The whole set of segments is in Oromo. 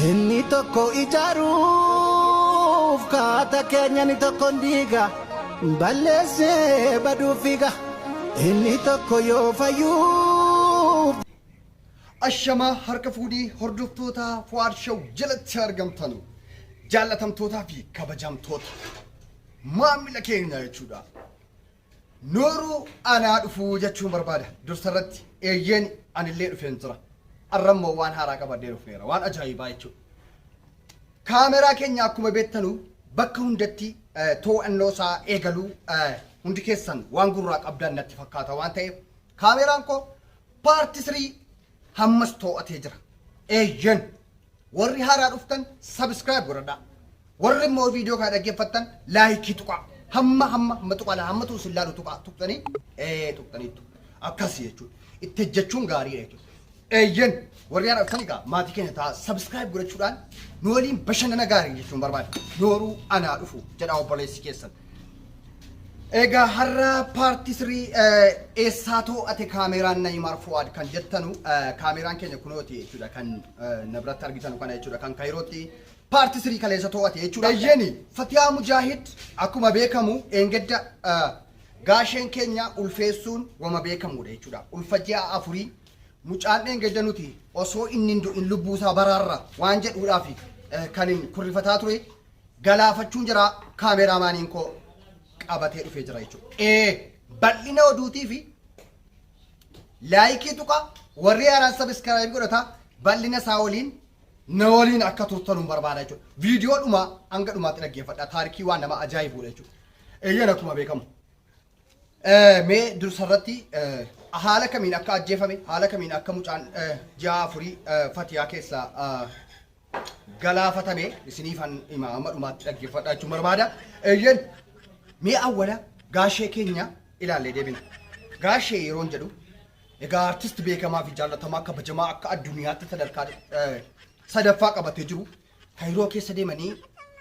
Inni tokko ijaaruuf kaata keenya inni tokko hin diiga balleessee baduuf fiiga. Inni tokko yoo fayyuuf. Ashamaa harka fuudhii hordoftoota Fu'aad Show jalatti argamtanu jaallatamtootaa fi kabajamtoota maamila keenya jechuudha. Nooruu anaa dhufuu jechuun barbaada. Dursa irratti eeyyeen anillee dhufeen jira. Arrammoo waan haaraa qabadhee dhufeera. Waan ajaa'ibaa jechuudha. Kaameraa keenya akkuma beektanu bakka hundatti to'annoo isaa eegaluu hundi keessan waan gurraa qabdan natti fakkaata waan ta'eef kaameraan koo paarti 3 hammas to'atee jira. Eeyyen warri haaraa dhuftan subscribe godhadhaa. Warri immoo viidiyoo kana dhaggeeffattan laayikii tuqaa. Hamma hamma hamma tuqaa hamma tuun sin laalu tuqaa tuqxanii ee tuqxaniittu. Akkasii jechuudha. Itti hojjechuun gaariidha jechuudha. Eeyyen warri haaraa dhuftan egaa maatii keenya ta'a subscribe godhachuudhaan nu waliin bashannana gaarii jechuun barbaada. Nooruu anaa dhufu jedha obboleessi keessan. Egaa har'a paartii sirii eessaa to'ate kaameeraan Nayimaar Fuwaad kan jettanu kaameeraan keenya kunooti jechuudha kan na biratti argitanu kana jechuudha kan Kaayirootti paartii sirii kaleessa to'ate jechuudha. Eeyyeeni Fatiyaa Mujaahid akkuma beekamu eengedda gaasheen keenya ulfeessuun wama beekamudha jechuudha. Ulfa ji'a afurii mucaan eengedda nuti osoo inni hin du'in lubbuusaa baraarra waan jedhuudhaaf kan hin kurrifataa ture galaafachuun jira kaameeraamaaniin koo qabatee dhufee jira jechuudha. Ee bal'ina oduutii fi laayikii tuqa warri haaraan sabiskiraayib godhata bal'ina isaa waliin na waliin akka turtanuun barbaada jechuudha. Viidiyoo dhumaa hanga dhumaatti dhaggeeffadha. Taarikii waan nama ajaa'ibudha jechuudha. Eeyyeen akkuma beekamu. Mee dursa irratti haala kamiin akka ajjeefame haala kamiin akka mucaan ji'a afurii Fatiyaa keessaa galaafatame isiniifan hima amma dhumaatti dhaggeeffadhaa jechuun barbaada. Eeyyeen mee awwala gaashee keenya ilaallee deebina. Gaashee yeroon jedhu egaa artist beekamaa fi jaallatamaa kabajamaa akka addunyaatti sadarkaa sadaffaa qabatee jiru Kaayiroo keessa deemanii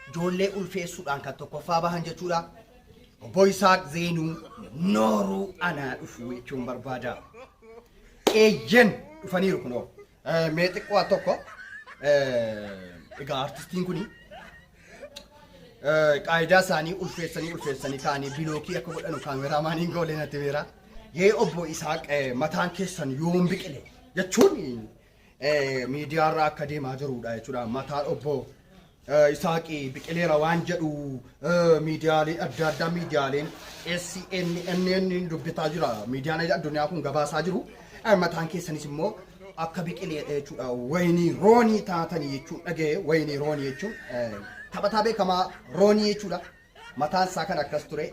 ijoollee ulfeessuudhaan kan tokkoffaa bahan jechuudha. Obbo Isaaq Zeenuu nooruu anaa dhufu jechuun barbaada. Eeyyen dhufaniiru kunoo. Mee xiqqoo tokko egaa artistiin kuni qaayidaa isaanii ulfeessanii ulfeessanii kaanii bilookii akka godhanu kaameraamaaniin goolee natti beera. Yee obbo Isaaq mataan keessan yoom biqile jechuun miidiyaarra akka deemaa jirudha jechuudha. Mataan obbo Isaaqi biqileera waan jedhu miidiyaalee adda addaa miidiyaaleen SNNN dubbataa jira. Miidiyaan addunyaa kun gabaasaa jiru. Mataan keessanis immoo akka biqileedha jechuudha. Wayinii roonii taatanii jechuun dhaga'e wayinii roonii jechuun taphataa beekamaa roonii jechuudha. Mataan isaa kan akkas ture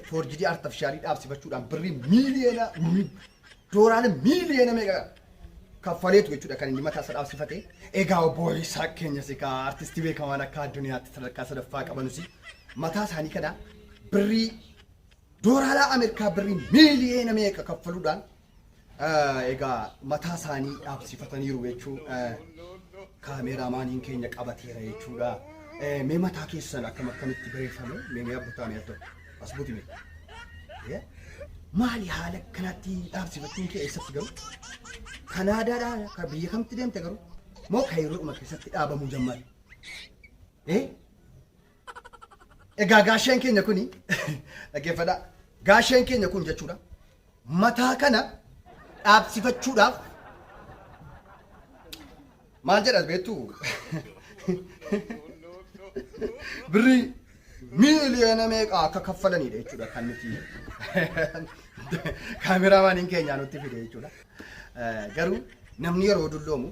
foorjidii artifishaalii dhaabsifachuudhaan birrii miiliyoona dooraala miiliyoona meeqa kaffaleetu jechuudha kan inni mataa isaa dhaabsifate. Egaa obbo Isaaq keenyas egaa artistii beekamaan akka addunyaatti sadarkaa sadaffaa qabanus mataa isaanii kana birrii dooraalaa Ameerikaa birrii miiliyoona meeqa kaffaluudhaan egaa mataa isaanii dhaabsifataniiru jechuu kaameeraamaaniin keenya qabateera jechuudha. Mee mataa keessan akkam akkamitti bareeffame mee mee abbutaa mee adda as buti mee. Maali haala akkanatti dhaabsifachuun kee eessatti garuu? Kanaadaadhaa ka biyya kamitti deemte garuu? Moo Kaayiroodhuma keessatti dhaabamuu jammare? Eh? Egaa gaasheen keenya kuni dhaggeeffadhaa. Gaasheen keenya kun jechuudha. Mataa kana dhaabsifachuudhaaf maal jedha beektu? Birrii miiliyoona meeqa akka kaffalanidha jechuudha kan nuti kaameraamaaniin keenyaa nutti fide jechuudha. Garuu namni yeroo dulloomu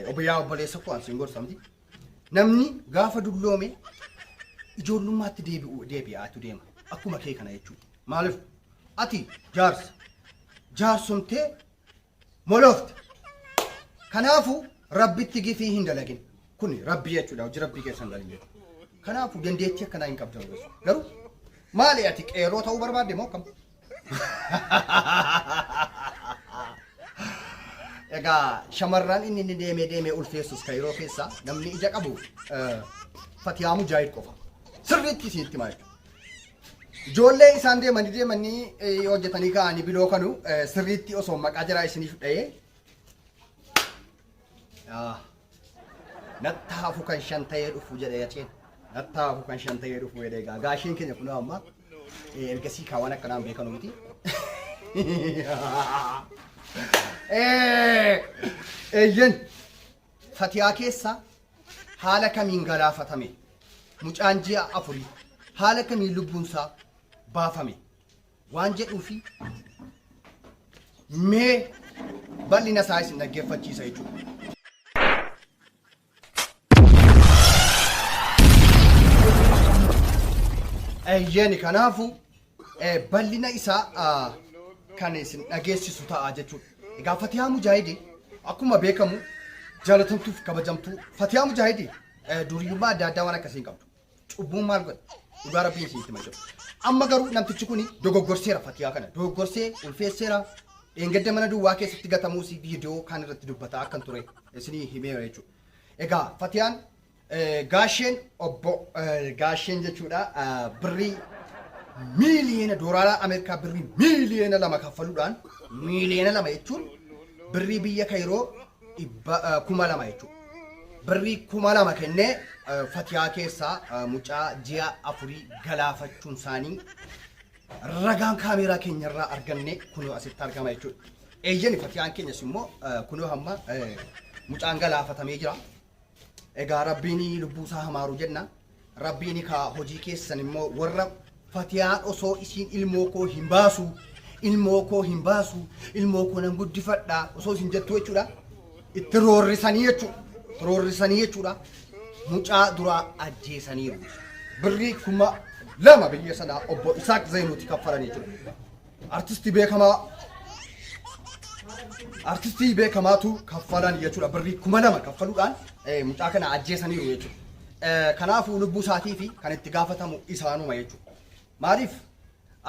obbo yaa obboleessa koo ansiin gorsa miti. Namni gaafa dulloome ijoollummaatti deebi'u deebi'aatu deema. Akkuma kee kana jechuudha. Maaliif ati jaarsa jaarsomtee moloofte. Kanaafuu rabbitti gifii hin dalagin. Kuni rabbii jechuudha. Hojii rabbii keessa hin galin jechuudha. Kanaafuu dandeettii akkanaa hin qabdu. Garuu maali ati qeerroo ta'uu barbaadde moo akkam? Egaa shamarran inni inni deemee deemee ulfeessus Kayiroo keessa namni ija qabu Fatiyaa Mujaahid qofa. Sirriitti isinitti himaa jechuudha. Ijoollee isaan deemanii deemanii hojjetanii ka'anii biloo kanu sirriitti osoo maqaa jaraa isiniif dha'ee. Natti hafu kan shan ta'ee dhufu jedhe yaceen. Natti hafu kan shan ta'ee dhufu jedhe egaa gaasheen keenya kunoo amma ergasii kaawwan akkanaan beekanu miti. Eeyyen Fatiyaa keessa haala kamiin galaafatame? Mucaan ji'a afurii haala kamiin lubbuunsaa baafame? Waan jedhuu fi mee bal'ina isaa isin dhaggeeffachiisa jechuudha. Eeyyeni kanaafu bal'ina isaa kan isin dhageessisu ta'a jechuudha. Egaa Fatihaa Mujaahidi akkuma beekamu jaalatamtuu fi kabajamtuu Fatihaa Mujaahidi duriyyummaa adda addaa waan akkasii hin qabdu. Cubbuun maal godhe? Dhugaa rabbiin isinitti hima jechuudha. Amma garuu namtichi kun dogoggorseera Fatihaa kana. Dogogggorsee ulfeesseera. Dheengadda mana duwwaa keessatti gatamuus viidiyoo kaan irratti dubbataa akkan ture isinii himeera jechuudha. Egaa Fatiyaan gaasheen obbo gaasheen jechuudha birrii miiliyoona doolaaraa Ameerikaa birrii miiliyoona 2 kaffaluudhaan miiliyoona 2 jechuun birrii biyya Kayiroo 2000 jechuudha. Birrii 2000 kennee Fatiyaa keessaa mucaa ji'a afurii galaafachuun isaanii ragaan kaameeraa keenyarraa arganne kunoo asitti argama jechuudha. Eeyyani Fatiyaan keenyas immoo kunoo hamma mucaan galaafatamee jira. Egaa rabbiin lubbuu isaa hamaaru jenna. Rabbiin kaa hojii keessan immoo warra Fatiyaan osoo isiin ilmoo koo hin baasu ilmoo koo hin baasu ilmoo koo nan guddifadha osoo isin jettu jechuudha. Itti roorrisanii jechuudha. Roorrisanii jechuudha. Mucaa duraa ajjeesaniiru. Birrii 2000 biyya sanaa obbo Isaaq Zeenuuti kaffalan jechuudha. Artistii beekamaa artistii beekamaatu kaffalan jechuudha. Birrii 2000 kaffaluudhaan mucaa kana ajjeesaniiru jechuudha. Kanaafuu lubbuu isaatii fi kan itti gaafatamu isaanuma jechuudha. Maaliif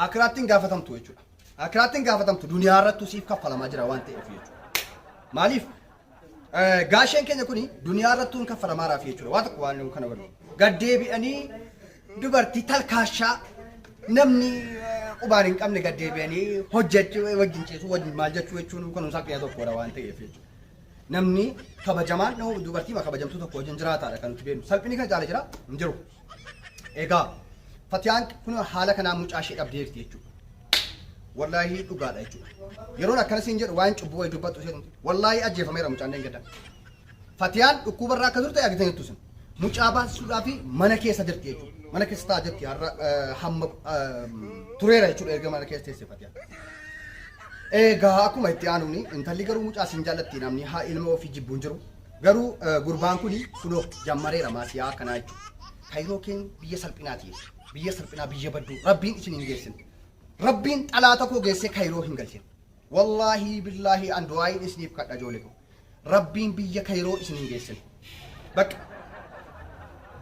akiraatti hin gaafatamtu jechuudha. Akiraatti hin gaafatamtu duniyaa irrattuu siif kaffalamaa jira waan ta'eef jechuudha. Maaliif gaasheen keenya kuni duniyaa irrattuu hin kaffalamaaraaf jechuudha. Waa tokko waan kana godhu. Gaddeebi'anii dubartii talkaashaa namni qubaan hin qabne gaddeebi'anii hojjechuu wajjin ciisuu wajjin maal jechuu jechuun kunuunsa salphina tokkodha waan ta'eef jechuudha. Namni kabajamaan nama dubartii kabajamtuu tokko wajjin jiraataadha kan nuti beeknu. Salphini kan caala jira hin jiru. Egaa Fatiyaan kun haala kanaan mucaa ishee dhabdeerti jechuudha. Wallaahii dhugaadha jechuudha. Yeroon akkana siin jedhu waan cubbuu wayii dubbattu ishee wallaahii ajjeefameera mucaan deengadda. Fatiyaan dhukkuba irraa akka turte argitaniittu isin. Mucaa baasisuudhaa fi mana keessa jirti jechuudha. Mana keessa taa'aa jirti har'a hamma tureera jechuudha erga mana keessa teesse Fatiyaan. Egaa akkuma itti aanuuni intalli garuu mucaa siin jaallatti namni haa ilma ofii jibbu hin jiru. Garuu gurbaan kuni kunoo jammareera maasiyaa akkanaa jechuudha. Kayiroo keen biyya salphinaati jechuudha. Biyya salphinaa biyya badduu rabbiin isin hin geessin. Rabbiin xalaata koo geessee kayiroo hin galchin. Wallaahi billaahi an du'aayiin isiniif kadha ijoollee koo. Rabbiin biyya kayiroo isin hin geessin. Bakka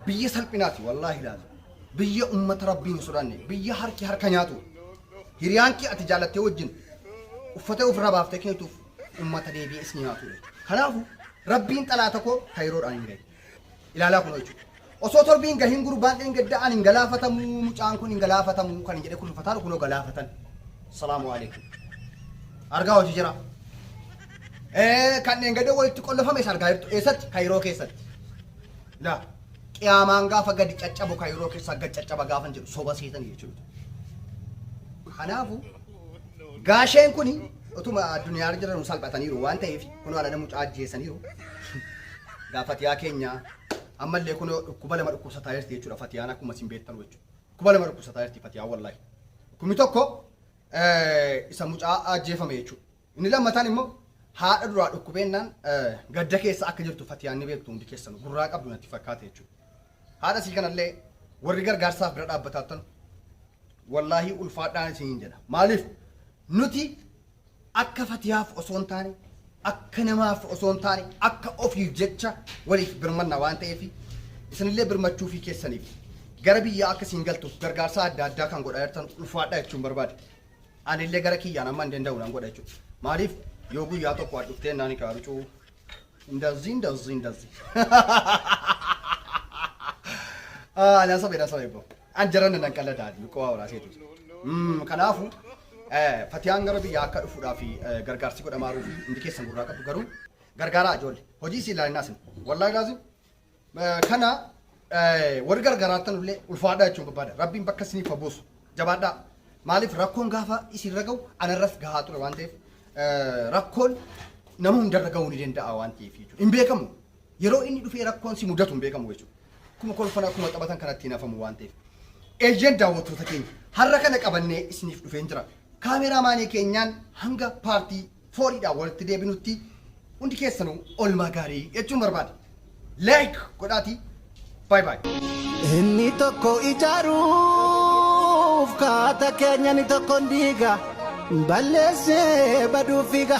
biyya salphinaati wallaahi laazim. Biyya ummata rabbiin hin sodaanne biyya harki harka nyaatu. Hiriyaan kee ati jaalattee wajjin uffata ofirraa baaftee kennituuf ummata deebi'ee isin nyaatu. Kanaafuu rabbiin xalaata koo kayiroodhaan hin gahin. Ilaalaa kunoo jechuudha. Osoo torbii hin gahin gurbaan dheengadda an hin galaafatamuu mucaan kun hin galaafatamuu kan hin jedhe kurfataan kunoo galaafatan. Salaamu alaikum. Argaa hojii jira. Kan dheengadda walitti qollofame isa argaa jirtu eessatti? Kayiroo keessatti. Laa qiyaamaan gaafa gadi caccabu kayiroo keessaa gad caccaba gaafa hin jedhu soba seetanii jechuudha. Kanaafuu gaasheen kuni utuma addunyaa irra jiran salphataniiru waan ta'eef kunoo alana mucaa ajjeesaniiru. Gaa Fatiyaa keenya ammallee kunoo dhukkuba lama dhukkubsataa jirti jechuudha Fatiyaan akkuma isin beektan jechuudha. Dhukkuba lama dhukkubsataa jirti Fatiyaan wallaahi. Dhukkubni tokko isa mucaa ajjeefame jechuudha. Inni lammataan immoo haadha duraa dhukkubeennaan gadda keessa akka jirtu Fatiyaan ni beektu hundi keessan gurraa qabdu natti fakkaate jechuudha. Haadha sii kanallee warri gargaarsaaf bira dhaabbataattan wallaahii ulfaadhaan isiniin jedha. Maaliif nuti akka Fatiyaaf osoo hin taane akka namaaf osoo hin taane akka ofiif jecha waliif birmanna waan ta'eef isinillee birmachuufii keessaniif gara biyyaa akka isin galtuuf gargaarsa adda addaa kan godhaa jirtan ulfaadhaa jechuun barbaade. Anillee gara kiyyaan amma hin danda'u nan godha jechuudha. Maaliif yoo guyyaa tokko as dhuftee naan kaarucuu እንደዚህ እንደዚህ እንደዚህ na sobe na sobe bo an jaran nan qallada qo'aa horaa seetu. Kanaafu Fatiyaan gara biyyaa akka dhufuudhaaf gargaarsi godhamaaruu fi hundi keessan gurraa qabdu garuu gargaaraa ijoollee hojii isin ilaalinaa isin wallaahi laazim Kana warri gargaraattan illee ulfaadhaa jechuun barbaada. Rabbiin bakka isiniif haa buusu. Jabaadhaa. Maaliif rakkoon gaafa isinirra gahu anarras gahaa ture waan ta'eef, rakkoon nama hundarra gahuu ni danda'a waan ta'eef jechuudha. Hin beekamu. Yeroo inni dhufee rakkoon si mudatu hin beekamu jechuudha. Akkuma kolfan, akkuma taphatan kanatti hin hafamu waan ta'eef. Eeyyeen, daawwattoota keenya, har'a kana qabannee isiniif dhufeen jira. Kaameraamaanii keenyaan hanga part fouriidhaan walitti deebinutti hundi keessanuu oolmaa gaarii jechuun barbaada. Like godhaatii, bye bye. Inni tokko ijaaruuf kaata keenya, inni tokko diiga, balleessee baduu fiiga.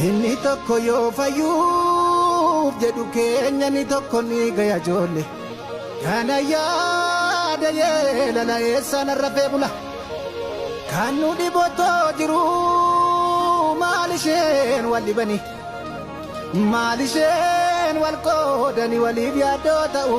Inni tokko yoo fayyuuf jedhu keenya, inni tokko ni gaya ijoollee. Kana yaada yeelala eessaan rafee bula. Kan nu dhibotoo jiru maal isheen wal dhibani? Maal isheen wal qoodani waliif yaaddoo ta'u?